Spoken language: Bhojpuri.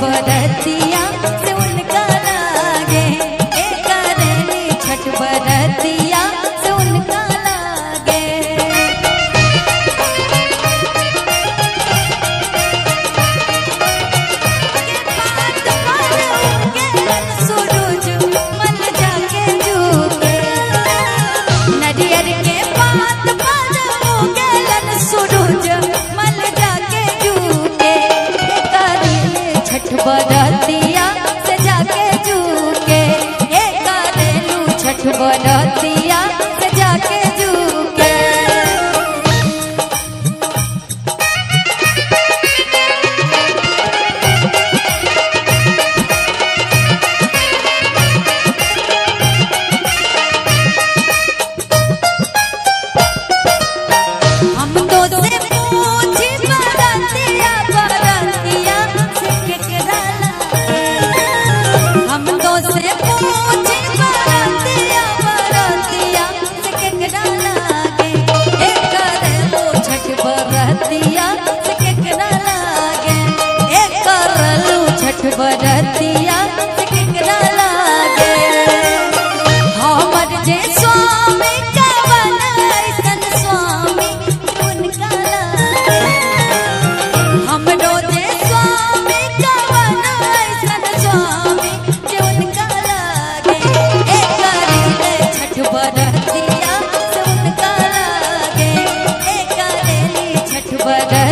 बरतिया से उनका लागे, ए करेली छठ बरतिया से उनका लागे। के पात पर उगेलन सूरज मन जाके झुके, नरियर के पात पर उगेलन सूरज मन जाके झुके, ए करेले छठ बरतिया से जाके झुके, ए करेलू छठ बरतिया से जाके झुके। हम तो से पूछी बरतिया बरतिया से केकरा लागे, हम तो से पूछी बरतिया बरतिया से केकरा लागे, ए करलो छठ बरतिया से केकरा लागे, ए करलो छठ बरतिया से केकरा लागे। हमर जे स्वामी कवन ऐसन स्वामी उनका लागे, हमरो जे स्वामी कवन ऐसन स्वामी जे उनका लागे, ए करेले छठ बरतिया से उनका लागे, ए करेली छठ बरतिया।